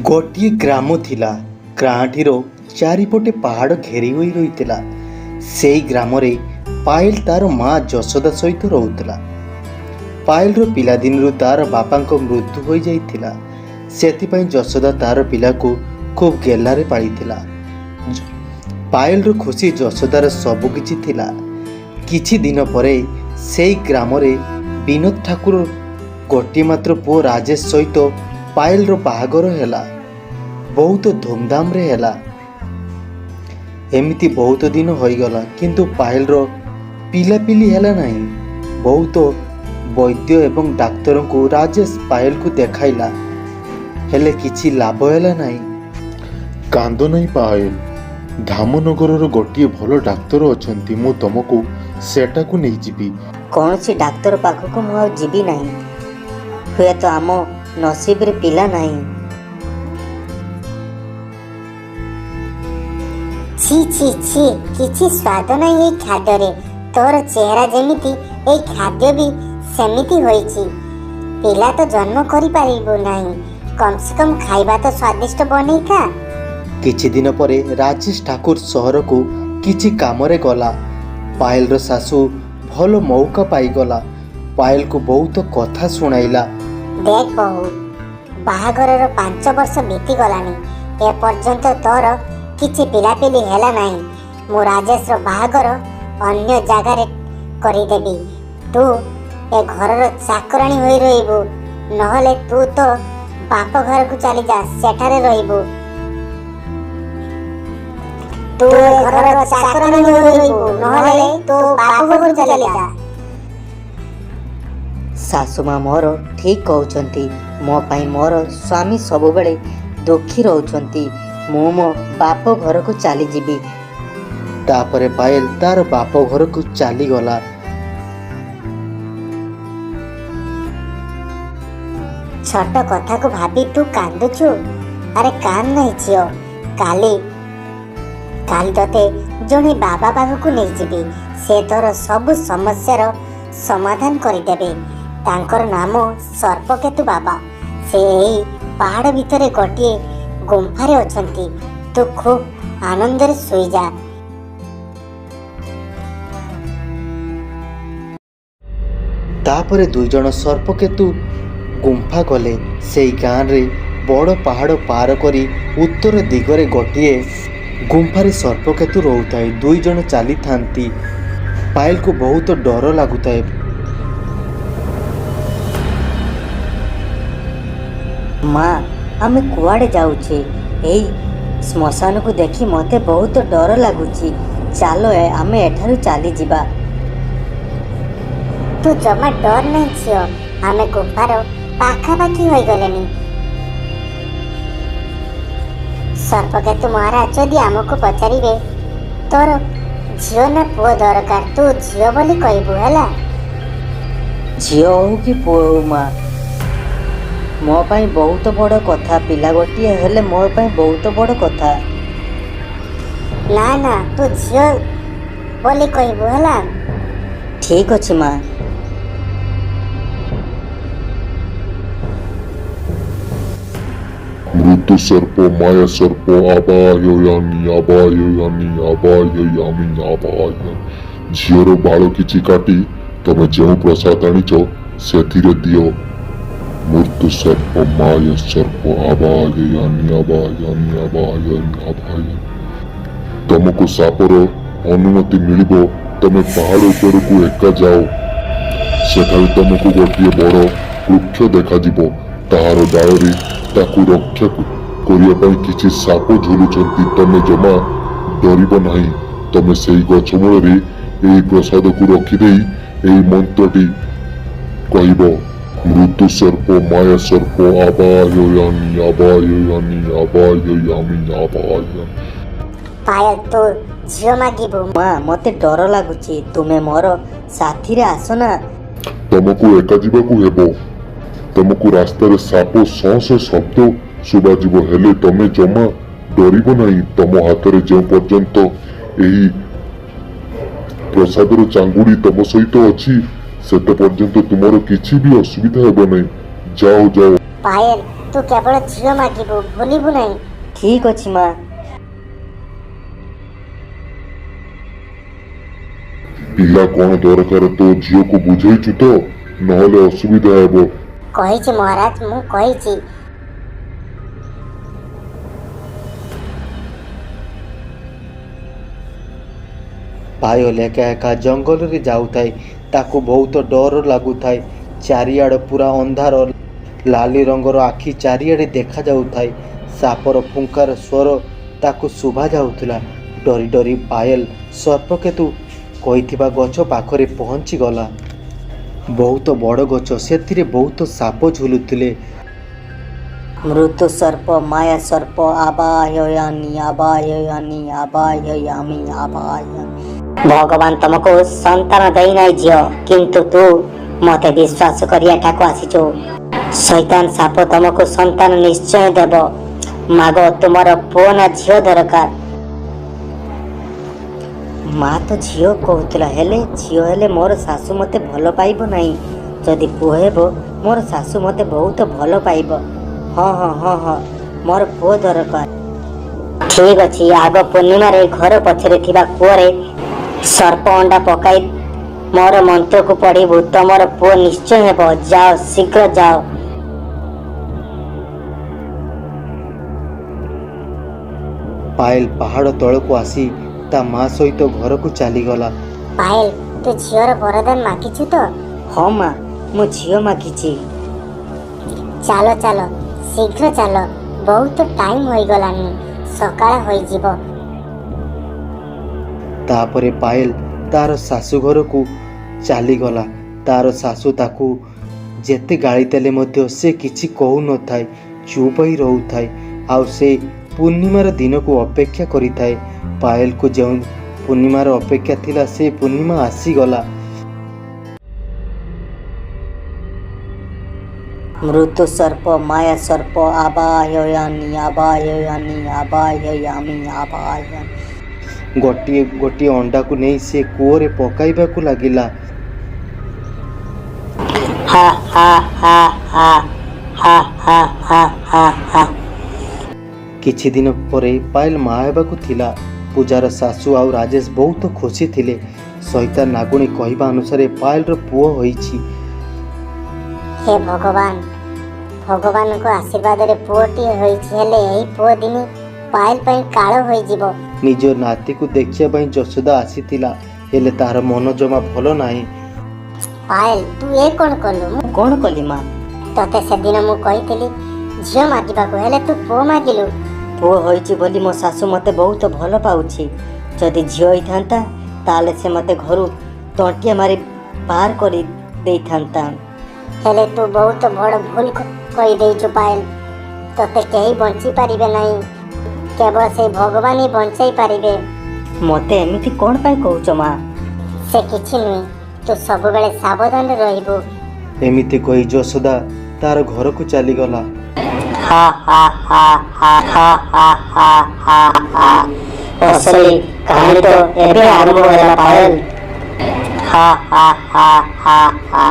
ଗୋଟିଏ ଗ୍ରାମ ଥିଲା। ଗାଁଟିର ଚାରିପଟେ ପାହାଡ଼ ଘେରି ହୋଇ ରହିଥିଲା। ସେଇ ଗ୍ରାମରେ ପାୟଲ ତାର ମା ଯଶୋଦା ସହିତ ରହୁଥିଲା। ପାୟଲର ପିଲାଦିନରୁ ତାର ବାପାଙ୍କ ମୃତ୍ୟୁ ହୋଇଯାଇଥିଲା। ସେଥିପାଇଁ ଯଶୋଦା ତାର ପିଲାକୁ ଖୁବ୍ ଗେହ୍ଲାରେ ପାଳିଥିଲା। ପାୟଲର ଖୁସି ଯଶୋଦାର ସବୁକିଛି ଥିଲା। କିଛି ଦିନ ପରେ ସେଇ ଗ୍ରାମରେ ବିନୋଦ ଠାକୁର ଗୋଟିଏ ମାତ୍ର ପୁଅ ରାଜେଶ ସହିତ ପାୟଲର ବାହାଘର ହେଲା। ବହୁତ ଧୁମଧାମରେ ହେଲା। ଏମିତି ବହୁତ ଦିନ ହୋଇଗଲା, କିନ୍ତୁ ପାୟଲର ପିଲାପିଲି ହେଲା ନାହିଁ। ବହୁତ ବୈଦ୍ୟ ଏବଂ ଡାକ୍ତରଙ୍କୁ ରାଜେଶ ପାୟଲକୁ ଦେଖାଇଲା, ହେଲେ କିଛି ଲାଭ ହେଲା ନାହିଁ। କାନ୍ଦ ନାହିଁ ପାୟଲ, ଧାମନଗରର ଗୋଟିଏ ଭଲ ଡାକ୍ତର ଅଛନ୍ତି, ମୁଁ ତମକୁ ସେଟାକୁ ନେଇଯିବି। କୌଣସି ଡାକ୍ତର ପାଖକୁ ମୁଁ ଆଉ ଯିବି ନାହିଁ। ହୁଏତ ଆମ ନସିବରେ ପିଲା ନାହିଁ। ଛି ଛି ଛି, କିଛି ସ୍ୱାଦ ନାହିଁ ଏଇ ଖାଦ୍ୟରେ। ତୋର ଚେହେରା ଯେମିତି, ଏଇ ଖାଦ୍ୟ ବି ସେମିତି ହୋଇଛି। ପିଲା ତ ଜନ୍ମ କରିପାରିବୁ ନାହିଁ, କମ୍ ସେ କମ୍ ଖାଇବା ତ ସ୍ୱାଦିଷ୍ଟ ବନେଇଥା। କିଛି ଦିନ ପରେ ରାଜେଶ ଠାକୁର ସହରକୁ କିଛି କାମରେ ଗଲା। ପାୟଲର ଶାଶୁ ଭଲ ମଉକା ପାଇଗଲା। ପାୟଲକୁ ବହୁତ କଥା ଶୁଣାଇଲା। ଦେଖ ବୋହୂ, ବାହାଘରର 5 ବର୍ଷ ବିତିଗଲାଣି, ଏପର୍ଯ୍ୟନ୍ତ ତୋର କିଛି ପିଲାପିଲି ହେଲା ନାହିଁ। ମୁଁ ରାଜେଶର ବାହାଘର ଅନ୍ୟ ଜାଗାରେ କରିଦେବି। ତୁ ଏ ଘରର ଚାକରାଣୀ ହୋଇ ରହିବୁ, ନହେଲେ ତୁ ତୋ ବାପ ଘରକୁ ଚାଲିଯା, ସେଠାରେ ରହିବୁ। ତୁ ଏ ଘରର ଚାକରାଣୀ ହୋଇ ରହିବୁ, ନହେଲେ ତୋ ବାପ ଘରକୁ ଚାଲିଯା। ଶାଶୁମା ମୋର ଠିକ୍ କହୁଛନ୍ତି। ମୋ ପାଇଁ ମୋର ସ୍ୱାମୀ ସବୁବେଳେ ଦୁଃଖୀ ରହୁଛନ୍ତି। ମୁଁ ମୋ ବାପ ଘରକୁ ଚାଲିଯିବି। ତାପରେ ପାୟଲ ତାର ବାପ ଘରକୁ ଚାଲିଗଲା। ଛୋଟ କଥାକୁ ଭାବି ତୁ କାନ୍ଦୁଛୁ? ଆରେ କାନ୍ଦ ନାହିଁ ଝିଅ, କାଲି କାଲି ତୋତେ ଜଣେ ବାବା ପାଖକୁ ନେଇଯିବି। ସେ ତୋର ସବୁ ସମସ୍ୟାର ସମାଧାନ କରିଦେବେ। ତାଙ୍କର ନାମ ସର୍ପକେତୁ ବାବା। ସେ ଏଇ ପାହାଡ଼ ଭିତରେ ଗୋଟିଏ ଗୁମ୍ଫାରେ ଅଛନ୍ତି। ତୁ ଖୁବ୍ ଆନନ୍ଦରେ ଶୋଇଯା। ତାପରେ ଦୁଇଜଣ ସର୍ପକେତୁ ଗୁମ୍ଫା ଗଲେ। ସେଇ ଗାଁରେ ବଡ଼ ପାହାଡ଼ ପାର କରି ଉତ୍ତର ଦିଗରେ ଗୋଟିଏ ଗୁମ୍ଫାରେ ସର୍ପକେତୁ ରହୁଥାଏ। ଦୁଇଜଣ ଚାଲିଥାନ୍ତି। ପାୟଲକୁ ବହୁତ ଡର ଲାଗୁଥାଏ। ମା, ଆମେ କୁଆଡ଼େ ଯାଉଛେ? ଏଇ ଶ୍ମଶାନକୁ ଦେଖି ମୋତେ ବହୁତ ଡର ଲାଗୁଛି। ଚାଲ ଆମେ ଏଠାରୁ ଚାଲିଯିବା। ତୁ ଜମା ଡର ନାହିଁ ଝିଅ, ଆମେ ଗୁମ୍ଫାର ପାଖାପାଖି ହୋଇଗଲେଣି। ସର୍ପକେତୁ ମହାରାଜ ଯଦି ଆମକୁ ପଚାରିବେ ତୋର ଝିଅ ନା ପୁଅ ଦରକାର, ତୁ ଝିଅ ବୋଲି କହିବୁ, ହେଲା? ଝିଅ ହଉ କି ପୁଅ ହଉ ମା, ମୋ ପାଇଁ ବହୁତ ବଡ଼ କଥା। ପିଲା ଗୋଟିଏ ହେଲେ ମୋ ପାଇଁ ବହୁତ ବଡ଼ କଥା। ନା ନା, ତୁ ଝିଅ ବୋଲି କହିବୁ, ହେଲା? ଠିକ୍ ଅଛି ମା। ମୃଦୁ ସର୍ପ ମାୟା ସର୍ପ ଆବାହୟାମି ଆବାହୟାମି ଆବାହୟାମି ଆବାହୟାମି। ଝିଅର ବାଳ କିଛି କାଟି ତମେ ଯେଉଁ ପ୍ରସାଦ ଆଣିଛ ସେଥିରେ ଦିଅ। ମୃତ୍ୟୁ ସର୍ପ ମାୟା ସର୍ପ ଆବାହୟାମି ଆବାହୟାମି ଆବାହୟାମି ଆବାହୟାମି। ତମକୁ ସାପର ଅନୁମତି ମିଳିବ, ତମେ ପାହାଡ଼ ଉପରକୁ ଏକା ଯାଅ। ସେଠାରେ ତମକୁ ଗୋଟିଏ ବଡ଼ ବୃକ୍ଷ ଦେଖାଯିବ। ତାହାର ଡାଳରେ ତାକୁ ରକ୍ଷା କରିବା ପାଇଁ କିଛି ସାପ ଝୁଲୁଛନ୍ତି। ତମେ ଜମା ଡରିବ ନାହିଁ। ତମେ ସେଇ ଗଛ ମୂଳରେ ଏହି ପ୍ରସାଦକୁ ରଖିଦେଇ ଏହି ମନ୍ତ୍ରଟି କହିବ। ମୃଦୁ ସର୍ପ ମାୟା ସର୍ପ ଆବାହୟାମି ଆବାହୟାମି ଆବାହୟାମି ଆବାହୟାମି। ପାୟଲ, ତୁ ଝିଅ ମାଗିବୁ। ମା, ମୋତେ ଡର ଲାଗୁଛି, ତୁମେ ମୋର ସାଥିରେ ଆସ ନା। ତମକୁ ଏକା ଯିବାକୁ ହେବ। ତମକୁ ରାସ୍ତାରେ ସାପ ସଁ ସଁ ଶବ୍ଦ ଶୁଭାଯିବ, ହେଲେ ତମେ ଜମା ଡରିବ ନାହିଁ। ତମ ହାତରେ ଯେଉଁ ପର୍ଯ୍ୟନ୍ତ ଏହି ପ୍ରସାଦର ଚାଙ୍ଗୁଡ଼ି ତମ ସହିତ ଅଛି, ସେତେ ପର୍ଯ୍ୟନ୍ତ ତୁମର କିଛି ବି ଅସୁବିଧା ହେବ ନାହିଁ। ଯାଅ ଯାଅ। ପାୟଲ, ତୁ କେବଳ ଝିଅ ମାଗିବୁ, ଭୁଲିବୁ ନାହିଁ। ଠିକ୍ ଅଛି ମା। ପିଲା କଣ ଦରକାର ତୋ ଝିଅକୁ ବୁଝେଇଛୁ ତ? ନହେଲେ ଅସୁବିଧା ହେବ। କହିଛି ମହାରାଜ, ମୁଁ କହିଛି। ପାୟଲ ଏକା ଏକା ଜଙ୍ଗଲରେ ଯାଉଥାଏ। ତାକୁ ବହୁତ ଡର ଲାଗୁଥାଏ। ଚାରିଆଡ଼ ପୁରା ଅନ୍ଧାର। ଲାଲି ରଙ୍ଗର ଆଖି ଚାରିଆଡ଼େ ଦେଖାଯାଉଥାଏ। ସାପର ଫୁଙ୍କାର ସ୍ୱର ତାକୁ ଶୁଭା ଯାଉଥିଲା। ଡରି ଡରି ପାୟଲ ସର୍ପକେତୁ କହିଥିବା ଗଛ ପାଖରେ ପହଞ୍ଚିଗଲା। ବହୁତ ବଡ଼ ଗଛ, ସେଥିରେ ବହୁତ ସାପ ଝୁଲୁଥିଲେ। ମୃତ୍ୟୁ ସର୍ପ, ମାୟା ସର୍ପ, ଆବାହୟାମି ଆବାହୟାମି ଆବାହୟାମି ଆବାହୟାମି। ଭଗବାନ ତମକୁ ସନ୍ତାନ ଦେଇନାହିଁ ଝିଅ, କିନ୍ତୁ ତୁ ମତେ ବିଶ୍ୱାସ କରି ଏଠାକୁ ଆସିଛୁ। ଶୈତାନ ସାପ ତମକୁ ସନ୍ତାନ ନିଶ୍ଚୟ ଦେବ। ମାଗ, ତୁମର ପୁଅ ନା ଝିଅ ଦରକାର? ମା ତ ଝିଅ କହୁଥିଲା, ହେଲେ ଝିଅ ହେଲେ ମୋର ଶାଶୁ ମୋତେ ଭଲ ପାଇବ ନାହିଁ। ଯଦି ପୁଅ ହେବ, ମୋର ଶାଶୁ ମୋତେ ବହୁତ ଭଲ ପାଇବ। ହଁ ହଁ ହଁ ହଁ, ମୋର ପୁଅ ଦରକାର। ଠିକ ଅଛି, ଆଗ ପୂର୍ଣ୍ଣିମାରେ ଘର ପଛରେ ଥିବା କୂଅରେ ସର୍ପ ଅଣ୍ଡା ପକାଇ ମୋର ମନ୍ତ୍ରକୁ ପଢିବୁ, ତମର ପୁଅ ନିଶ୍ଚୟ ହେବ। ଯାଅ, ଶୀଘ୍ର ଯାଅ। ପାୟଲ ପାହାଡ଼ ତଳକୁ ଆସି ତା ମା ସହିତ ଘରକୁ ଚାଲିଗଲା। ପାୟଲ, ତୁ ଝିଅର ବରଦାନ ମାଗିଛୁ ତ? ହଁ ମା, ମୁଁ ଝିଅ ମାଗିଛି। ଚାଲ ଚାଲ, ଶୀଘ୍ର ଚାଲ, ବହୁତ ଟାଇମ୍ ହୋଇଗଲାଣି, ସକାଳ ହୋଇଯିବ। ତାପରେ ପାୟଲ ତାର ଶାଶୁଘରକୁ ଚାଲିଗଲା। ତାର ଶାଶୁ ତାକୁ ଯେତେ ଗାଳି ଦେଲେ ମଧ୍ୟ ସେ କିଛି କହୁନଥାଏ, ଚୁପ୍ ହୋଇ ରହୁଥାଏ। ଆଉ ସେ ପୂର୍ଣ୍ଣିମାର ଦିନକୁ ଅପେକ୍ଷା କରିଥାଏ। ପାୟଲକୁ ଯେଉଁ ପୂର୍ଣ୍ଣିମାର ଅପେକ୍ଷା ଥିଲା, ସେ ପୂର୍ଣ୍ଣିମା ଆସିଗଲା। ମୃତ୍ୟୁ ସର୍ପ, ମାୟା ସର୍ପ, ଆବାହୟାମି ଆବାହୟାମି ଆବାହୟାମି ଆବାହୟାମି। ଗୋଟିଏ ଗୋଟିଏ ଅଣ୍ଡାକୁ ନେଇ ସେ କୂଅରେ ପକାଇବାକୁ ଲାଗିଲା। ହା ହା ହା ହା ହା ହା ହା ହା ହା। କିଛି ଦିନ ପରେ ପାୟଲ ମା ହେବାକୁ ଥିଲା। ପୂଜାର ଶାଶୁ ଆଉ ରାଜେଶ ବହୁତ ଖୁସି ଥିଲେ। ସଇତାନ ନାଗୁଣୀ କହିବା ଅନୁସାରେ ପାୟଲର ପୁଅ ହୋଇଛି। ହେ ଭଗବାନ, ଭଗବାନଙ୍କ ଆଶୀର୍ବାଦରେ ପୁଅଟିଏ ହୋଇଛି, ହେଲେ ଏହି ପୁଅ ଦିନେ ପାୟଲ ପାଇଁ କାଳ ହୋଇଯିବ। ନିଜ ନାତିକୁ ଦେଖିବା ପାଇଁ ଯଶୋଦା ଆସିଥିଲା, ହେଲେ ତାର ମନ ଜମା ଭଲ ନାହିଁ। ପାୟଲ, ତୁ ଏ କଣ କଲୁ? ମୁଁ ମୁଁ କ'ଣ କଲି ମା? ତତେ ସେଦିନ ମୁଁ କହିଥିଲି ଝିଅ ମାଗିବାକୁ, ହେଲେ ତୁ ପୁଅ ମାଗିଲୁ। ପୁଅ ହୋଇଛି ବୋଲି ମୋ ଶାଶୁ ମୋତେ ବହୁତ ଭଲ ପାଉଛି। ଯଦି ଝିଅ ହେଇଥାନ୍ତା, ତାହେଲେ ସେ ମୋତେ ଘରୁ ତଣ୍ଟିଆ ମାରି ବାହାର କରି ଦେଇଥାନ୍ତା। ହେଲେ ତୁ ବହୁତ ବଡ଼ ଭୁଲ କହିଦେଇଛୁ ପାୟଲ। ତତେ କେହି ବଞ୍ଚି ପାରିବେ ନାହିଁ, କେବଳ ସେଇ ଭଗବାନ ହିଁ ବଞ୍ଚାଇ ପାରିବେ। ମୋତେ ଏମିତି କ'ଣ ପାଇଁ କହୁଛ ମା? ସେ କିଛି ନୁହେଁ, ତୁ ସବୁବେଳେ ସାବଧାନରେ ରହିବୁ। ଏମିତି କହି ଯଶୋଦା ତାର ଘରକୁ ଚାଲିଗଲା। ହା ହା ହା ହା ହା ହା ହା ହା ହା। ଅସଲି କାହାଣୀ ତ ଏବେ ଆରମ୍ଭ ହେଲା ପାୟଲ। ହା ହା ହା ହା ହା।